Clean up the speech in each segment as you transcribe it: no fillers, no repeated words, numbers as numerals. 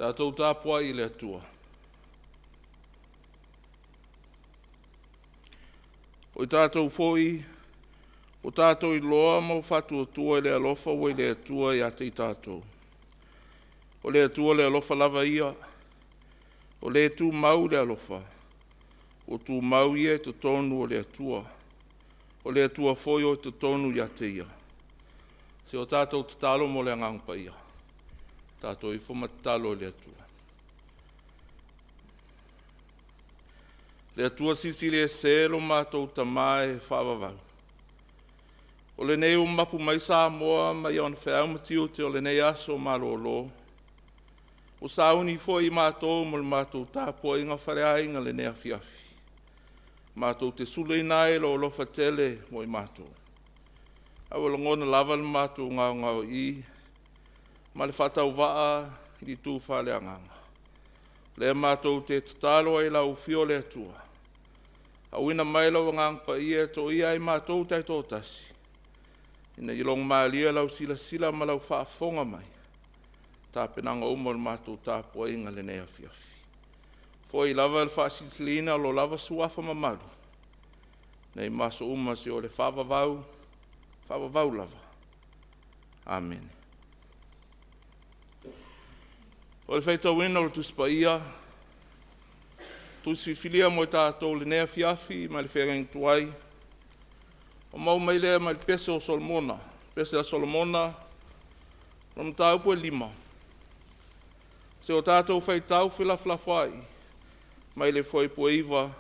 Tatou tapuai i le Atua. O i tatou foi ua tatou iloa ma ua faatuatua i le alofa ua i le Atua ia te i tatou. O le Atua o le alofa lava ia, o le tumau i le alofa, ua tumau ia i totonu o le Atua, o le Atua foi o i totonu ia te ia. Se o tatou tatalo mo le Agaga Paia, tatou ifo ma tatalo i le Atua. Le Atua Silisili Ese lo matou Tama e faavavau, o lenei ua mapu mai Samoa mai ona feau ma tiute o lenei aso malolo, ua sauni foi matou mo le matou tapuaiga faleaiga i lenei afiafi, matou te sulaina ai lou alofa tele mo i matou. Ae ua lagona lava le matou gaogaoii ma le faatauvaa i itu faaleagaga. O lea matou te tatalo ai i lau Afio le Atua, auina mai lou Agaga Paia e toia ai matou taitoatasi, ina ia logomalie lau silasila ma lau faafofoga mai i tapenaga uma o le matou tapuaiga i lenei afiafi. Foi lava le faasilisiliina o lo lava Suafa mamalu nei ma aso uma seia o le faavavau, faavavau lava. Amene. O le faitauina o le Tusi Paia, Tusi Filifilia mo i tatou i lenei afiafi mai le Feagaiga Tuai, ua maua mai lea mai le Pese o Solomona. Pese a Solomona, o mataupu e 5, seia o tatou faitau felafolafoai mai le fuaiupu 9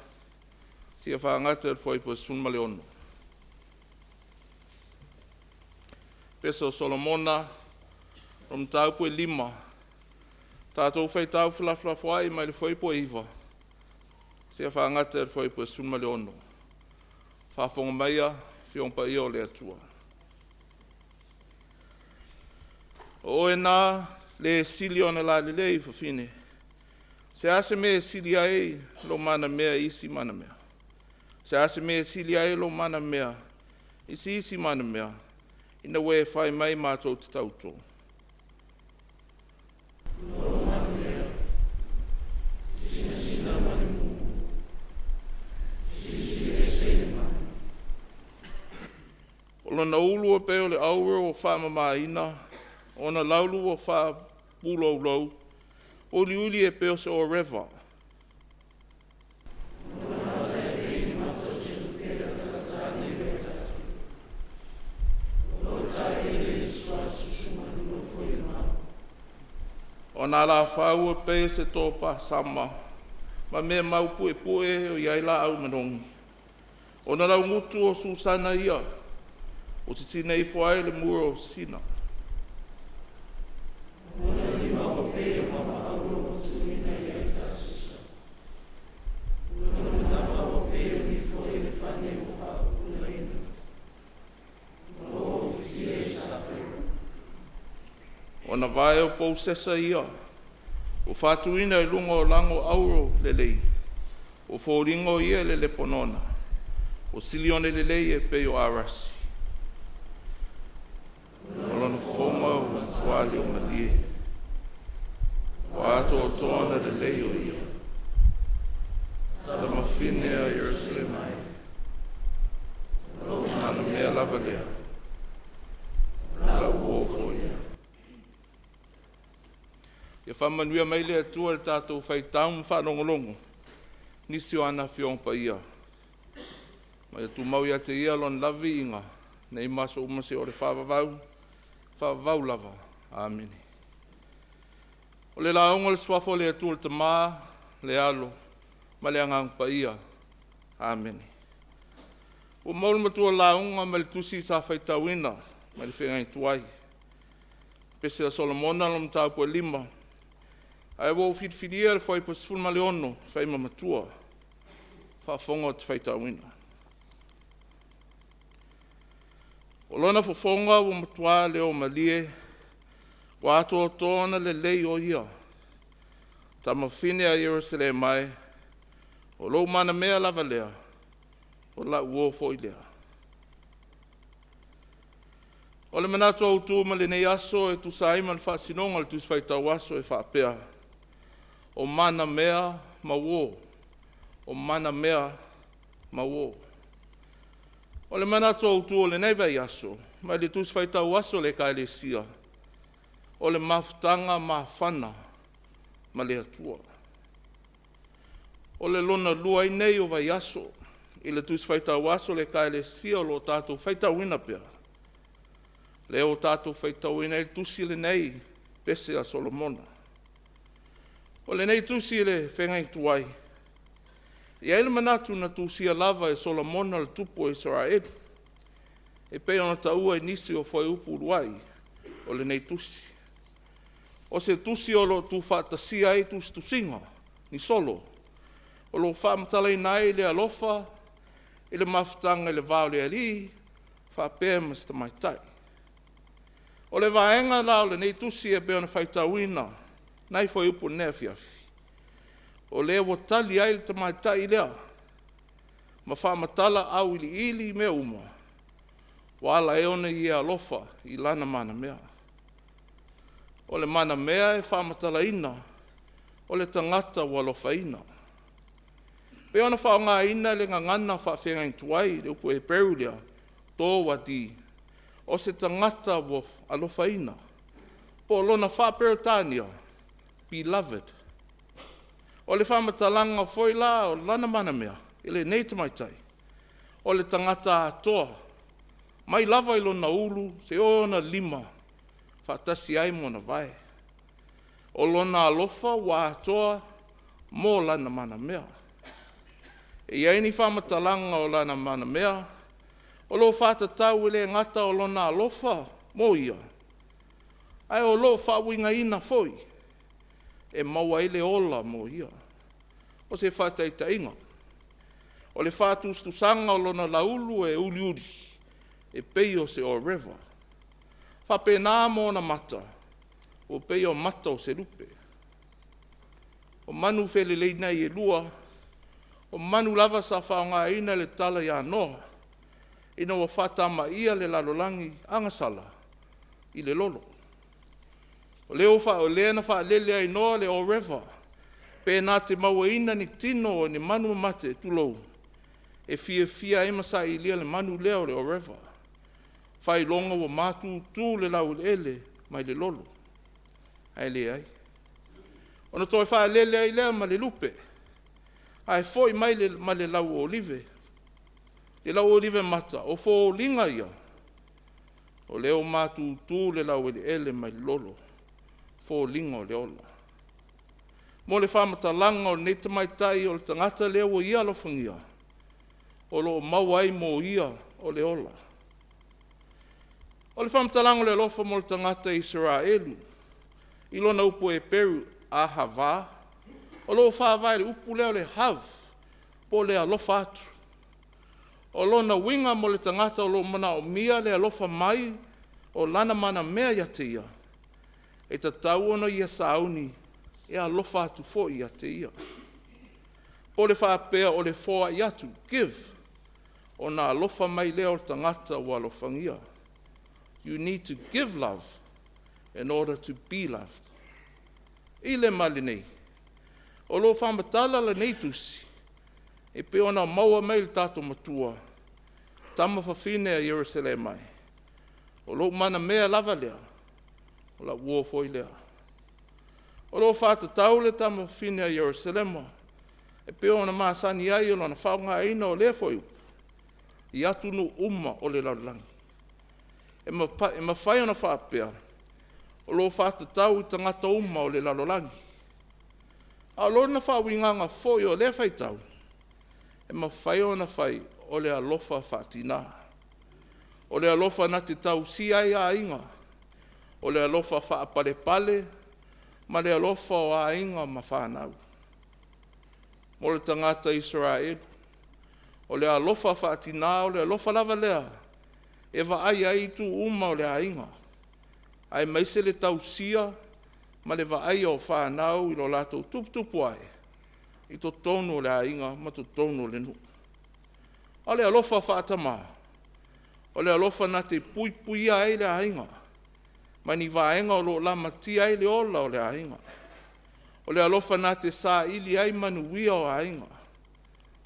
seia fagata i le fuaiupu 16. Pese o Solomona, o mataupu e 5, tatou faitau felafolafoai mai le fuaiupu 9 seia fagata i le fuaiupu 16. Faafofoga maia, Afioga Paia o le Atua. O oe na le sili ona lalelei i fafine, se a se mea e sili ai lou manamea i isi manamea? Se a se mea e sili ai lou manamea i isi manamea, ina ua e fai mai matou te tauto? O lona ulu e pei o le auro ua faamamaina, ona laulu ua faapuloulou, uliuli e pei o se oreva. Ona alafau e pei o se topasama ma mea maupuepue o i ai laau manogi. Ona laugutu o Susana ia ua titina ifo ai le mura o sina. Ona vae o pousesa ia ua faatuina i luga o lago auro lelei, ua foliga o ia i le Lepanona, ua siliona lelei e pei o Arasi. O lona fofoga ua matua liomalie, ua atoatoa ona lelei o ia. Tamafine a Ierusalema e, o lou manamea lava lea, o lau uo foi ia. Ia faamanuia mai le Atua i le tatou faitau ma faalogologo nisi o ana Afioga Paia, ma ia tumau ia te Ia Lona lava viiga nei ma aso uma seia oo i le faavavau, faavavau lava. Amene. O le lauga a le Suafa o le Atua le Tama, le Alo ma le Agaga Paia. Amene. Ua maua le matua lauga mai le tusi sa faitauina mai le Feagaiga Tuai, Pese a Solomona lona mataupu e 5, ae ua ou filifilia le fuaiupu 16 e fai ma matua. Faafofoga ou te faitauina. O lona fofoga ua matua leomalie, ua atoatoa ona lelei o ia. Tamafine a Ierusalema e, o lou manamea lava lea, o lau uo foi lea. O le manatu autu mo lenei aso e tusa ai ma le faasinoga o le Tusi Faitau Aso e faapea: O manamea ma uō, o manamea ma uō. O le manatu autu o lenei vaiaso mai le Tusi Faitau Aso a le Ekalesia, o le mafutaga mafana ma le Atua. O le lona lua ai lenei o vaiaso i le Tusi Faitau Aso a le Ekalesia o lo o tatou faitauina pea, lea ua tatou faitauina ai le tusi lenei, Pese a Solomona. O lenei tusi i le feagaiga tuai, e i ai le manatu na tusia lava e Solomona le tupu o Isaraelu, e pei ona taua i nisi o fuaiupu uluai o lenei tusi. O se tusi o lo o tuufaatasia ai tusitusiga ni solo o lo o faamatalaina ai le alofa i le mafutaga i le va o le alii faapea ma si tamaitai. O le vaega la o lenei tusi e pei ona faitauina nai fuaiupu i lenei afiafi, o lea ua tali ai le tamaitai lea ma faamatala auiliili mea uma ua ala ai ona ia alofa i lana manamea. O le manamea e faamatalaina o le tagata ua alofaina. E pei ona faaaogaina le gagana faafeagaiga tuai le upu Heperu lea, towati, o se tagata ua alofaina. Po o lona faa-Peretania, beloved. O le faamatalaga foi la o lana manamea i lenei tamaitai, o le tagata atoa, mai lava i lona ulu seia oo i ona lima, faatasi ai ma ona vae. O lona alofa ua atoa mo lana manamea. E i ai ni faamatalaga o lana manamea o lo o faatatau e le gata o lona alofa mo ia, ae o lo o faauigaina foi e maua ai le ola mo ia. O se faataitaiga, o le faatusatusaga o lona lauulu e uliuli e pei o se oareva, e faapena ma ona mata ua pei o mata o se lupe. O manu felelei nei e lua, o manu lava sa faaaogaina i le tala ia Noa ina ua faatamaia le lalolagi agasala i le lolo. O lea na faalele ai Noa le oareva pe na te mauaina ni tino o ni manu mamate tulou, e fiafia ai ma sailia le manu lea o le oareva, faailoga ua matutu le laueleele mai le lolo, ae leai. Ona toe faalele ai lea ma le lupe, ae foi mai ma le lauolive. I lau olivemata, o foliga ia o lea ua matutu le laueleele mai le lolo, o foliga o le ola. Mo le faamatalaga o lenei tamaitai o le tagata lea ua ia alofagia, o lo o maua ai mo ia o le ola. O le faamatalaga o le alofa mo le tagata Isaraelu i lona upu Heperu, ahava, o lo o faavae i le upu lea o le love, po o le alofa atu. O lona uiga mo le tagata o lo o manaomia le alofa mai o lana manamea ia te ia, e tatau ona ia sauni e alofa atu foi ia te ia. Po o le faapea o le foai atu, give, ona alofa mai lea o le tagata ua alofagia. You need to give love in order to be loved. I le ma lenei, o lo o faamatala lenei tusi e pei ona maua mai i le tatou Matua, tama fafine a Ierusalema e, o lou manamea lava lea, o lau uo foi lea. O lo o faatatau le tama fafine a Ierusalema e pei ona masani ai ona faaaogaina o lea foi upu i atunuu uma o le lalolagi. E mafai ona faapea, o lo o faatatau i tagata uma o le lalolagi. A o lona faauigaga foi o lea faitau, e mafai ona fai o le alofa faatina, o le alofa na te tausia ai aiga, o le alofa faapalepale ma le alofa o aiga ma fanau. Mo le tagata Isaraelu, o le alofa faatina o le alofa lava lea e vaaia ai itu uma o le aiga, aemaise le tausia ma le vaaia o fanau i lo latou tuputupu ae i totonu o le aiga ma totonu o le nuu. A o le alofa faatama, o le alofa na te puipuia ai le aiga mai ni vaega o lo o lamatia ai le ola o le aiga. O le alofa na te saili ai manuia o aiga,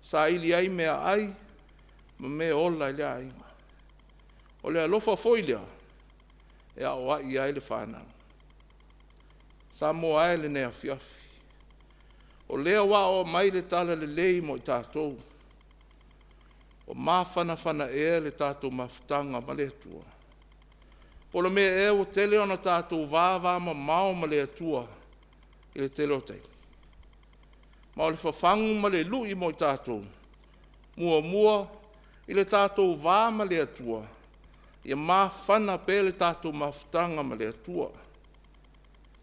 saili ai meaai ma meaola i le aiga. O le alofa foi lea e aoai ai le fanau. Samoa e i lenei afiafi, o lea ua aoao mai le talalelei mo i tatou, o mafanafana ea le tatou mafutaga ma le Atua? Po o le mea ea ua tele ona tatou vavamamao ma le Atua i le tele o taimi? Ma o le fafagu ma le lui mo i tatou, muamua i le tatou va ma le Atua, ia mafana pea le tatou mafutaga ma le Atua.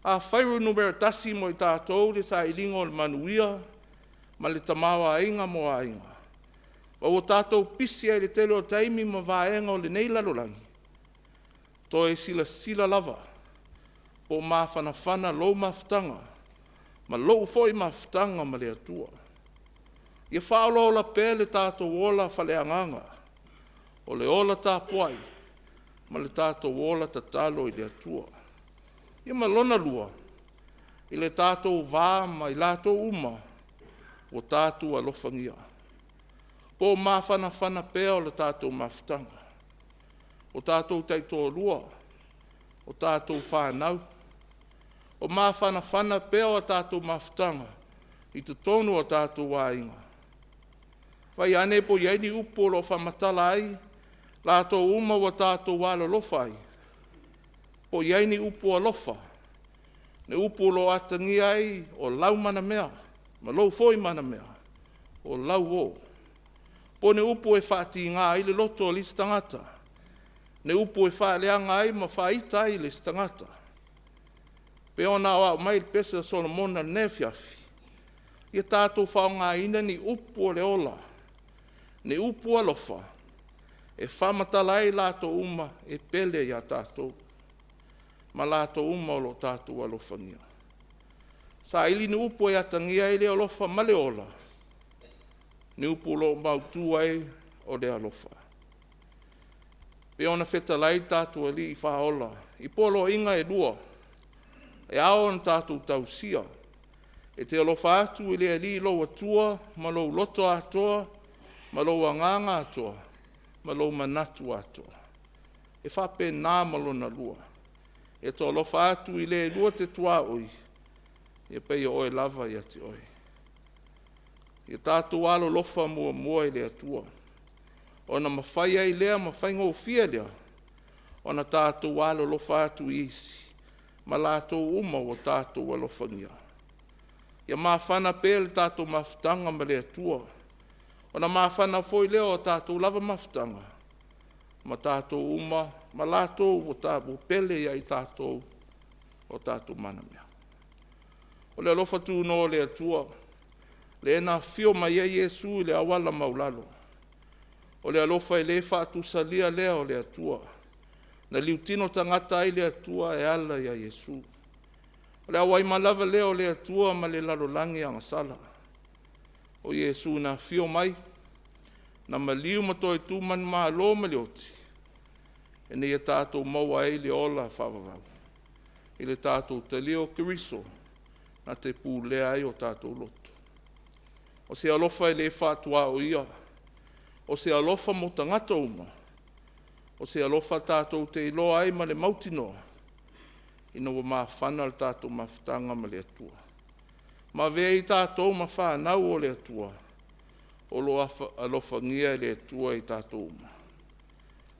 Afai ua numera tasi mo i tatou le sailiga o le manuia ma le tamaoaiga mo aiga, ma ua tatou pisi ai i le tele o taimi ma vaega o lenei lalolagi, toe silasila lava po o mafanafana lou mafutaga ma lou foi mafutaga ma le Atua. Ia faaolaola pea le tatou ola faaleagaga, o le ola tapuai ma le tatou ola tatalo i le Atua. Ia ma lona lua, i le tatou va ma i latou uma ua tatou alofagia, po o mafanafana pea le tatou mafutaga, o tatou taitoalua, o tatou fanau, o mafanafana pea o tatou mafutaga i totonu o tatou aiga. Vaai ane po o i ai ni upu o lo o faamatala ai latou uma ua tatou alolofa ai, po o i ai ni upu alofa, ni upu o lo o atagia ai o lau manamea ma lou foi manamea, o lau uo. Po o ni upu e faatiga ai le loto o le isi tagata, ni upu e faaleaga ai ma faaita ai le isi tagata. E pei ona aoao mai le pese a Solomona i lenei afiafi, ia tatou faaaogaina ni upu o le ola, ni upu alofa e faamatala ai i latou uma e pele ia tatou ma latou uma o lo o tatou alofagia. Saili ni upu e atagia ai le alofa ma le ola, ni upu o lo o mautu ai o le alofa. E pei ona fetalai lo tatou Alii Faaola i poloaiga e lua e ao ona tatou tausia. E te alofa atu i le Alii lou Atua ma lou loto atoa ma lou agaga atoa ma lou manatu atoa. E faapena ma lona lua, e te alofa atu i le lua te tuaoi e pei o oe lava ia te oe. Ia tatou alolofa muamua i le Atua ona mafai ai lea ma faigofie lea ona tatou alolofa atu i isi ma latou uma ua tatou alofagia. Ia mafana pea le tatou mafutaga ma le Atua, ona mafana foi lea o tatou lava mafutaga ma tatou uma ma latou ua pele ia i tatou o tatou mana. O le alofa tunoa o le Atua lea na afio mai ai Iesu i le auala maualalo. O le alofa e le faatusalia lea o le Atua, na liutino tagata ai le Atua e ala ia Iesu. O le auai lava lea o le Atua ma le lalolagi agasala. O Iesu na afio mai, na maliu ma toe tu manumalo mai le oti, ina ia tatou maua ai le ola faavavau i le tatou talia o Keriso na te pulea ai o tatou loto. O se alofa e le faatuaoia, o se alofa mo tagata uma, o se alofa tatou te iloa ai ma le mautinoa ina ua mafana le tatou mafutaga ma le Atua. Ma avea ai tatou ma fanau a le Atua o lo o alofagia e le Atua i tatou uma.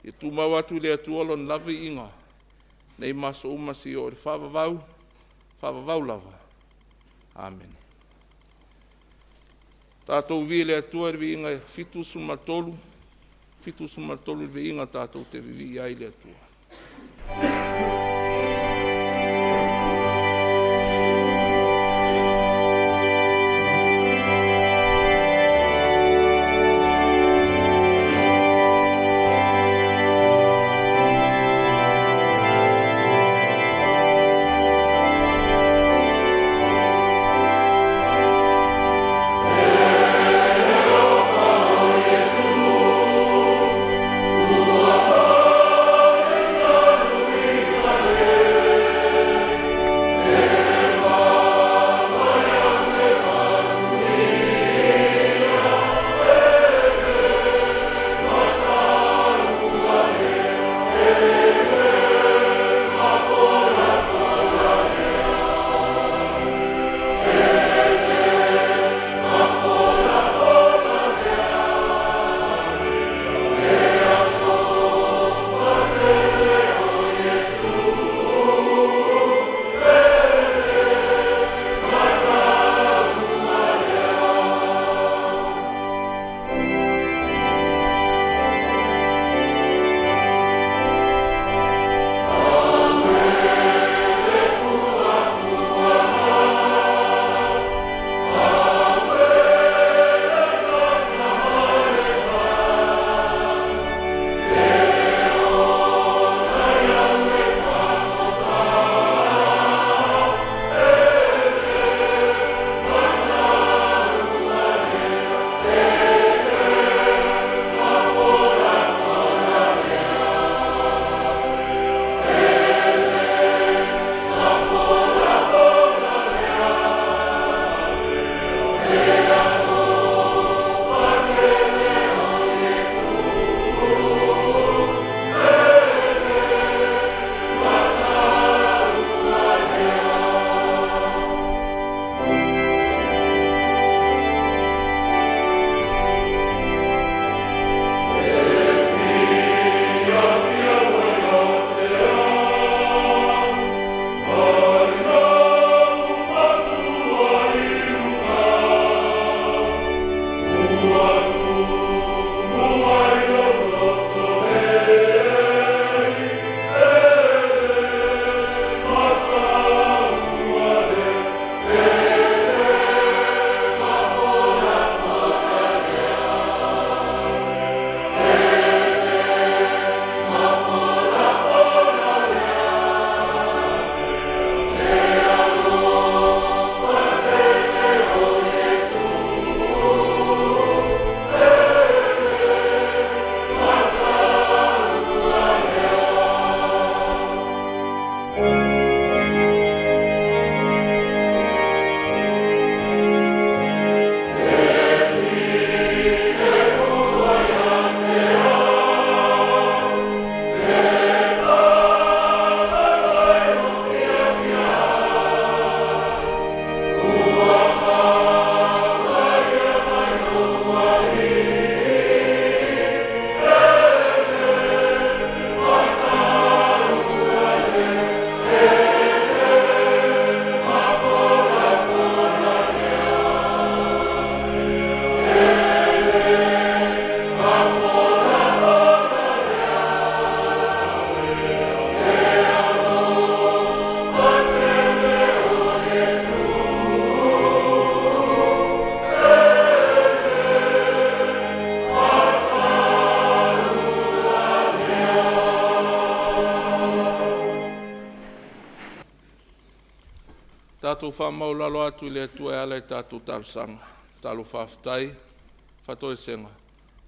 Ia tumau atu i le Atua Lona lava viiga nei ma aso uma seia oo i le faavavau, faavavau lava. Amene. Tatou viia le Atua i le viiga e 73, 73 le viiga tatou te vivii ai i le Atua. Iesu Tatou faamaualalo atu i le Atua e ala i tatou talosaga, tatalo faafetai, faatoesega,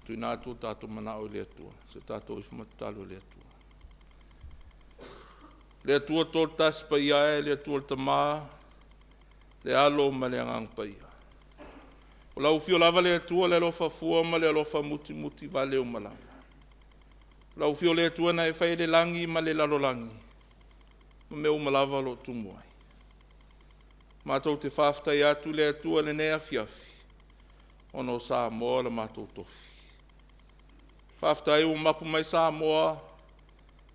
tuuina atu o tatou manao i le Atua. Se tatou ifo ma tatalo i le Atua. Le Atua Toatasi paia e, le Atua le Tama, le Alo ma le Agaga Paia. O lau afio lava le Atua, le alofa fua ma le alofa mutimuti vale o malama. Lau afio le Atua na e fai le lagi ma le lalolagi, ma mea uma lava o lo o tumu ai. Matou te faafetai atu le Atua i lenei afiafi, ona o Samoa lo matou tofi. Faafetai ua mapu mai Samoa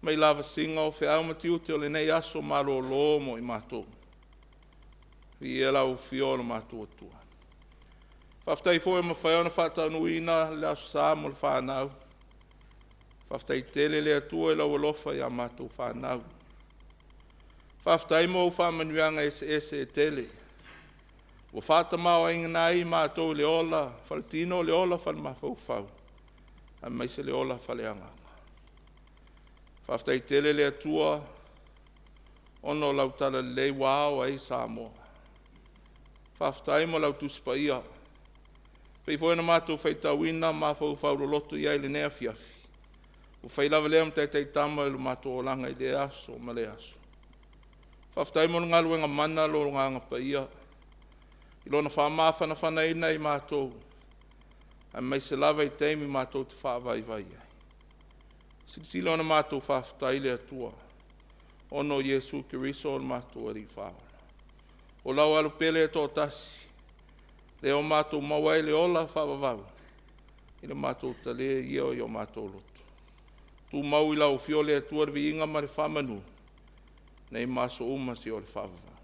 mai lavasiga o feau ma tiute o lenei aso malolo mo i matou. Viia lau Afio o lo matou Atua. Faafetai foi ua mafai ona faataunuuina le Aso Sa mo le fanau. Faafetai tele le Atua i lau alofa ia matou fanau. Faafetai mo au faamanuiaga eseese e tele ua faatamaoaigaina ai matou i le ola faletino, le ola falemafaufau, aemaise le ola faaleagaga. Faafetai tele le Atua ona o lau talalelei ua ao ai Samoa. Faafetai mo lau Tusi Paia, pei foi ona matou faitauina ma mafaufau loloto i ai i lenei afiafi. Ua fai lava lea ma taitaitama i lo matou olaga i lea aso ma lea aso. Faafetai mo le galuega mana a lou Agaga Paia i Lona faamafanafanaina i matou, aemaise lava i taimi matou te faavaivai ai. Silasila ona matou faafetai le Atua ona o Iesu Keriso o le matou Alii Faaola. O lau alo pele e toatasi, lea ua matou maua ai le ola faavavau i le matou talia ia i o matou loto. Tumau i lau Afio le Atua le viiga ma le faamanu nei ma aso uma seia oo i le faavavau.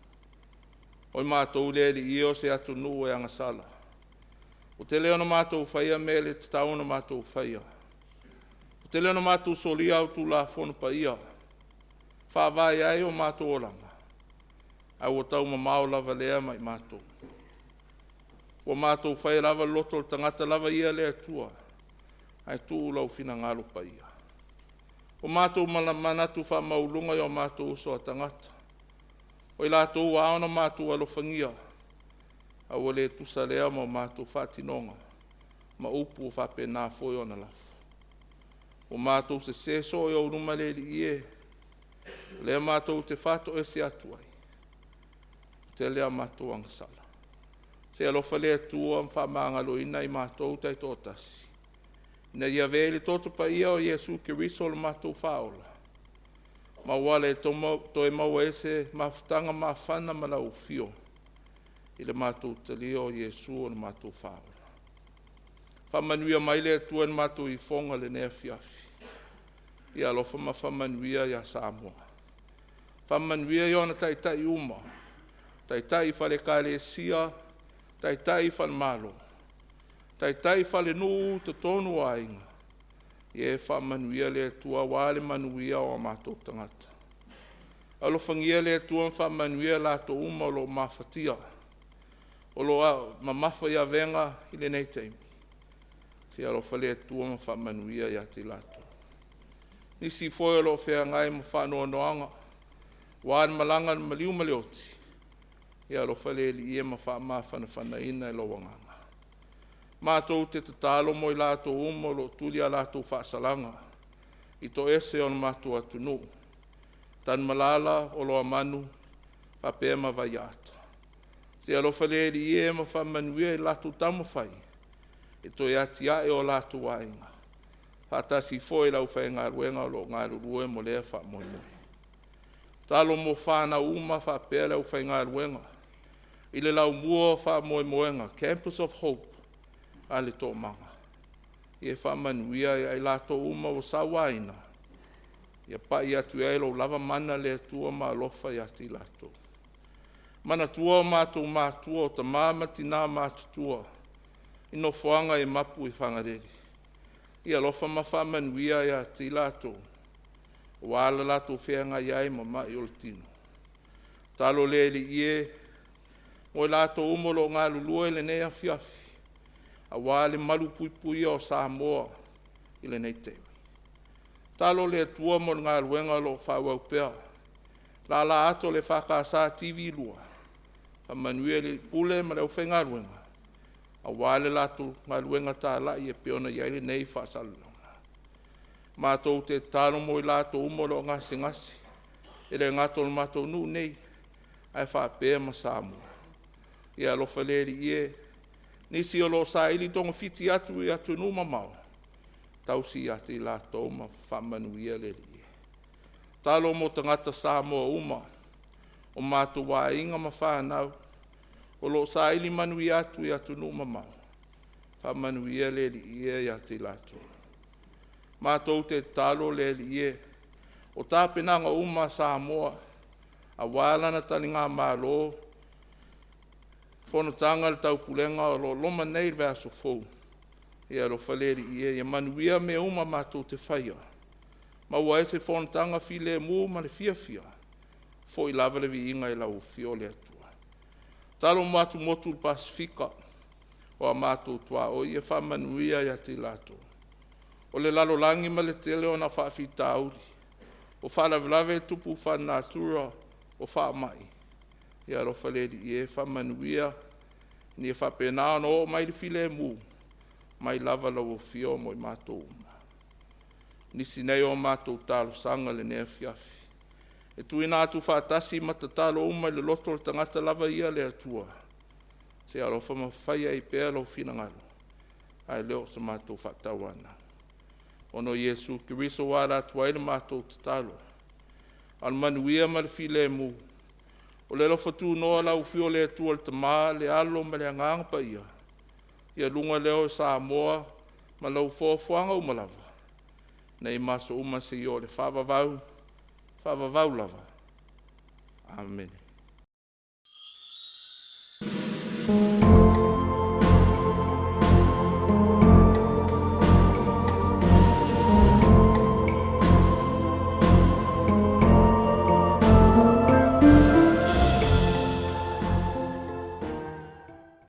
O matou le Alii e, o se atunuu e agasala. Ua tele ona matou faia mea e le tatau ona matou faia. Ua tele ona matou solia au Tulafono Paia e faavae ai o matou olaga, ae ua taumamao lava lea ma i matou. Ua matou faia lava le loto o le tagata lava ia le Atua, ae tuu lou finagalo paia. Ua matou manatu faamaualuluga i o matou uso a tagata, o i latou ua ao ona matou alofagia, ae ua le tusa lea ma o matou faatinoga ma upu ua faapena foi ona lafo. Ua matou sese soo i ou luma le Alii e, o lea matou te faatoese atu ai, ua tele a matou agasala. Se i alofa le Atua ma faamagaloina i matou taitoatasi, ina ia avea i le toto paia o Iesu Keriso lo matou Faaola, ma auala e toe maua ai se mafutaga mafana ma lau Afio i le matou talia o Iesu o le matou Faaola. Faamanuia mai le Atua i le matou ifoga i lenei afiafi. Ia alofa ma faamanuia ia Samoa. Faamanuia i ona taitai uma, taitai faale-Ekalesia, taitai faale-Malo, taitai faale-nuu, totonu o aiga. Ia e faamanuia le Atua aua le manuia o a matou tagata. Alofagia le Atua ma faamanuia latou uma o lo o mafatia, o lo o mamafa i avega i lenei taimi. Se i alofa le Atua ma faamanuia ia te i latou. Nisi foi o lo o feagai ma faanoanoaga aua le malaga a le maliu ma le oti, ia alofa le Alii e ma faamafanafanaina i lou agaga. Matou te tatalo mo i latou uma o lo o tuli a latou faasalaga i toese o le matou atunuu. Tanumalala, Oloamanu faapea ma Vaiaata. Se i alofa le Alii e ma faamanuia i latou taumafai e toe atiae o latou aiga, faatasi foi le aufaigaluega o lo o galulue mo lea faamoemoe. Tatalo mo fanau uma faapea le aufaigaluega i le laumua o faamoemoega, Campus of Hope a le Toomaga. Ia faamanuia ia i latou uma ua sauaina, ia pai atu i ai lou lava mana le Atua ma alofa ia te i latou. Manatua o matou matua o tama ma tina matutua i nofoaga e mapu i Fagalele, ia alofa ma faamanuia ia te i latou aua le latou feagai ai ma mai o le tino. Tatalo le Alii e mo i latou uma o lo o galulue i lenei afiafi aua le malupuipuia o Samoa i lenei taimi. Tatalo le Atua mo le galuega o lo o faaauau pea, lala atu o le EFKS TV2, faamanuia i le Alii Pule ma le aufaigaluega aua le latou galuega talai e pei ona i ai lenei faasalalauga. Matou te tatalo mo i latou uma o lo o gasegase, e le gata o le matou nuu nei ae faapea ma Samoa. Ia alofa le Alii e, nisi o lo o saili togafiti atu i atunuu mamao, tausi ia te i latou ma faamanuia le Alii. Tatalo mo tagata Samoa uma, o matou aiga ma fanau o lo o saili manuia atu i atunuu mamao, faamanuia le Alii e ia te i latou. Matou te tatalo le Alii e, o tapenaga uma a Samoa aua lana taligamalo, fonotaga a le Taupulega o lo o loma nei i le vaiaso fou, ia alofa le Alii e ia manuia mea uma matou te faia, maua ai se fonotaga filemu ma le fiafia, foi lava le viiga i lau Afio le Atua. Tatalo mo atumotu i le Pasefika o a matou tuaoi, ia faamanuia ia te i latou. O le lalolagi ma le tele o ona faafitauli, o faalavelave e tupu faalenatura, o faamai, ia alofa le Alii e faamanuia ina ia faapena ona oo mai le filemu mai lava lau Afio mo i matou uma. O nisi nei o a matou talosaga i lenei afiafi e tuuina atu faatasi ma tatalo uma i le loto o le tagata lava ia le Atua, se i alofa ma fai ai pea lou finagalo ae le o se matou faatauanau. Ona o Iesu Keriso ua ala atu ai le matou tatalo. A o le manuia ma le filemu, o le alofa tunoa o lau Afio o le Atua le Tama, le Alo ma le Agaga Paia, ia luga lea o Samoa ma lau foafoaga uma lava, nei ma aso uma seia oo i le faavavau, faavavau lava. Amene.